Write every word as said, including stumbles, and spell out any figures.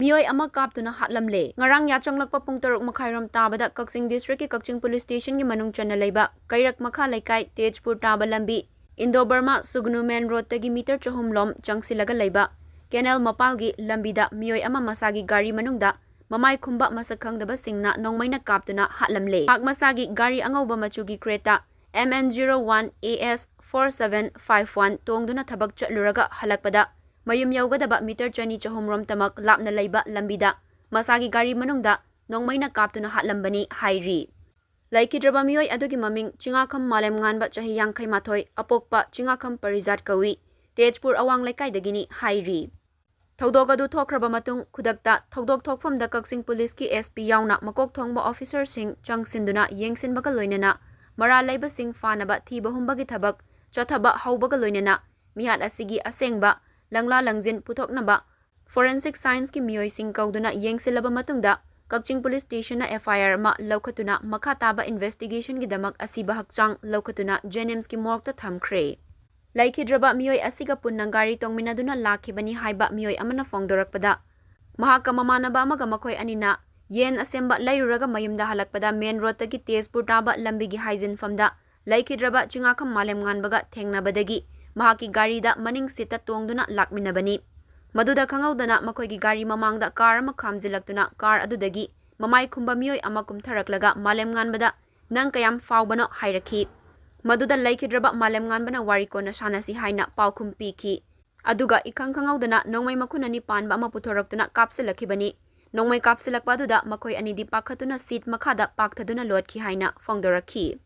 ꯃꯤꯑꯣꯏ ꯑꯃ ꯀꯥꯞꯇꯨꯅ ꯍꯥꯠꯂꯝꯂꯦ꯫ ꯉꯔꯥꯡ ꯌꯥꯆꯪꯂꯛꯄ ꯄꯨꯡ ꯇꯔꯨꯛ ꯃꯈꯥꯏꯔꯣꯝ ꯇꯥꯕꯗ ꯀꯛꯆꯤꯡ district ꯀꯤ ꯀꯛꯆꯤꯡ police station ꯒꯤ ꯃꯅꯨꯡ ꯆꯟꯅ ꯂꯩꯕ ꯀꯩꯔꯛ ꯃꯈꯥ ꯂꯩꯀꯥꯏ, ꯇꯦꯖꯄꯨꯔ ꯇꯥꯕ ꯂꯝꯕꯤ, ꯏꯟꯗꯣ ꯕꯔꯃꯥ ꯁꯨꯒꯅꯨ main road ꯇꯒꯤ meter ꯆꯍꯨꯝ ꯂꯣꯝ ꯆꯪꯁꯤꯜꯂꯒ ꯂꯩꯕ canal ꯃꯄꯥꯜꯒꯤ ꯂꯝꯕꯤꯗ ꯃꯤꯑꯣꯏ ꯑꯃ ꯃꯁꯥꯒꯤ ꯒꯥꯔꯤ ꯃꯅꯨꯡꯗ ꯃꯃꯥꯏ ꯈꯨꯝꯕ ꯃꯁꯛ ꯈꯪꯗꯕꯁꯤꯡꯅ ꯅꯣꯡꯃꯩꯅ ꯀꯥꯞꯇꯨꯅ ꯍꯥꯠꯂꯝꯂꯦ꯫ ꯃꯍꯥꯛ ꯃꯁꯥꯒꯤ ꯒꯥꯔꯤ ꯑꯉꯧꯕ ꯃꯆꯨꯒꯤ Creta M N zero one A S four seven five one ꯇꯣꯡꯗꯨꯅ ꯊꯕꯛ ꯆꯠꯂꯨꯔꯒ ꯍꯜꯂꯛꯄꯗ ꯃꯌꯨꯝ ꯌꯧꯒꯗꯕ meter ꯆꯅꯤ ꯆꯍꯨꯝ ꯔꯣꯝꯇꯃꯛ ꯂꯥꯞꯅ ꯂꯩꯕ ꯂꯝꯕꯤꯗ ꯃꯁꯥꯒꯤ ꯒꯥꯔꯤ ꯃꯅꯨꯡꯗ ꯅꯣꯡꯃꯩꯅ ꯀꯥꯞꯇꯨꯅ ꯍꯥꯠꯂꯝꯕꯅꯤ ꯍꯥꯏꯔꯤ꯫ ꯂꯩꯈꯤꯗ꯭ꯔꯕ ꯃꯤꯑꯣꯏ ꯑꯗꯨꯒꯤ ꯃꯃꯤꯡ ꯆꯤꯡꯉꯥꯈꯝ ꯃꯥꯂꯦꯝꯉꯥꯟꯕ, ꯆꯍꯤ ꯌꯥꯡꯈꯩ ꯃꯥꯊꯣꯏ, ꯑꯄꯣꯛꯄ ꯆꯤꯡꯉꯥꯈꯝ ꯄꯔꯤꯖꯥꯠ ꯀꯧꯏ, ꯇꯦꯖꯄꯨꯔ ꯑꯋꯥꯡ ꯂꯩꯀꯥꯏꯗꯒꯤꯅꯤ ꯍꯥꯏꯔꯤ꯫ ꯊꯧꯗꯣꯛ ꯑꯗꯨ ꯊꯣꯛꯈ꯭ꯔꯕ ꯃꯇꯨꯡ ꯈꯨꯗꯛꯇ ꯊꯧꯗꯣꯛ ꯊꯣꯛꯐꯝꯗ ꯀꯛꯆꯤꯡ police ꯀꯤ S P ꯌꯥꯎꯅ ꯃꯀꯣꯛ ꯊꯣꯡꯕ officer ꯁꯤꯡ ꯆꯪꯁꯤꯟꯗꯨꯅ ꯌꯦꯡꯁꯤꯟꯕꯒ ꯂꯣꯏꯅꯅ ꯃꯔꯥꯜ ꯂꯩꯕꯁꯤꯡ ꯐꯥꯅꯕ ꯊꯤꯕ ꯍꯨꯝꯕꯒꯤ ꯊꯕꯛ ꯆꯠꯊꯕ ꯍꯧꯕꯒ ꯂꯣꯏꯅꯅ ꯃꯤꯍꯥꯠ ꯑꯁꯤꯒꯤ ꯑꯁꯦꯡꯕ ꯂꯪꯂꯥ ꯂꯪꯖꯤꯟ ꯄꯨꯊꯣꯛꯅꯕ forensic science ꯀꯤ ꯃꯤꯑꯣꯏꯁꯤꯡ ꯀꯧꯗꯨꯅ ꯌꯦꯡꯁꯤꯜꯂꯕ ꯃꯇꯨꯡꯗ ꯀꯛꯆꯤꯡ police station ꯅ F I R ꯑꯃ ꯂꯧꯈꯠꯇꯨꯅ ꯃꯈꯥ ꯇꯥꯕ investigation ꯒꯤꯗꯃꯛ ꯑꯁꯤꯕ ꯍꯛꯆꯥꯡ ꯂꯧꯈꯠꯇꯨꯅ JNIMS ꯀꯤ morgue ꯇ ꯊꯝꯈ꯭ꯔꯦ꯫ ꯂꯩꯈꯤꯗ꯭ꯔꯕ ꯃꯤꯑꯣꯏ ꯑꯁꯤꯒ ꯄꯨꯟꯅ ꯒꯥꯔꯤ ꯇꯣꯡꯃꯤꯟꯅꯗꯨꯅ ꯂꯥꯛꯈꯤꯕꯅꯤ ꯍꯥꯏꯕ ꯃꯤꯑꯣꯏ ꯑꯃꯅ ꯐꯣꯡꯗꯣꯔꯛꯄꯗ, ꯃꯍꯥꯛꯀ ꯃꯃꯥꯟꯅꯕ ꯑꯃꯒ ꯃꯈꯣꯏ ꯑꯅꯤꯅ ꯌꯦꯟ ꯑꯁꯦꯝꯕ ꯂꯩꯔꯨꯔꯒ ꯃꯌꯨꯝꯗ ꯍꯜꯂꯛꯄꯗ main road ꯇꯒꯤ ꯇꯦꯖꯄꯨꯔ ꯇꯥꯕ ꯂꯝꯕꯤꯒꯤ ꯍꯥꯏꯖꯤꯟꯐꯝꯗ ꯂꯩꯈꯤꯗ꯭ꯔꯕ ꯆꯤꯡꯉꯥꯈꯝ ꯃꯥꯂꯦꯝꯉꯥꯟꯕꯒ ꯊꯦꯡꯅꯕꯗꯒꯤ ꯃꯍꯥꯛꯀꯤ ꯒꯥꯔꯤꯗ ꯃꯅꯤꯡ seat ꯇ ꯇꯣꯡꯗꯨꯅ ꯂꯥꯛꯃꯤꯟꯅꯕꯅꯤ꯫ ꯃꯗꯨꯗ ꯈꯪꯍꯧꯗꯅ ꯃꯈꯣꯏꯒꯤ ꯒꯥꯔꯤ ꯃꯃꯥꯡꯗ car ꯑꯃ ꯈꯥꯝꯖꯤꯜꯂꯛꯇꯨꯅ car ꯑꯗꯨꯗꯒꯤ ꯃꯃꯥꯏ ꯈꯨꯝꯕ ꯃꯤꯑꯣꯏ ꯑꯃ ꯀꯨꯝꯊꯔꯛꯂꯒ ꯃꯥꯂꯦꯝꯉꯥꯟꯕꯗ "ꯅꯪ ꯀꯌꯥꯝ ꯐꯥꯎꯕꯅꯣ?" ꯍꯥꯏꯔꯛꯈꯤ꯫ ꯃꯗꯨꯗ ꯂꯩꯈꯤꯗ꯭ꯔꯕ ꯃꯥꯂꯦꯝꯉꯥꯟꯕꯅ "ꯋꯥꯔꯤ ꯀꯣꯟꯅ ꯁꯥꯟꯅꯁꯤ" ꯍꯥꯏꯅ ꯄꯥꯎꯈꯨꯝ ꯄꯤꯈꯤ꯫ ꯑꯗꯨꯒ ꯏꯈꯪ ꯈꯪꯍꯧꯗꯅ ꯅꯣꯡꯃꯩ ꯃꯈꯨꯟ ꯑꯅꯤ ꯄꯥꯟꯕ ꯑꯃ ꯄꯨꯊꯣꯔꯛꯇꯨꯅ ꯀꯥꯞꯁꯤꯜꯂꯛꯈꯤꯕꯅꯤ꯫ ꯅꯣꯡꯃꯩ ꯀꯥꯞꯁꯤꯜꯂꯛꯄ ꯑꯗꯨꯗ ꯃꯈꯣꯏ ꯑꯅꯤꯗꯤ ꯄꯥꯈꯠꯇꯨꯅ seat ꯃꯈꯥꯗ ꯄꯥꯛꯊꯗꯨꯅ ꯂꯣꯠꯈꯤ ꯍꯥꯏꯅ ꯐꯣꯡꯗꯣꯔꯛꯈꯤ꯫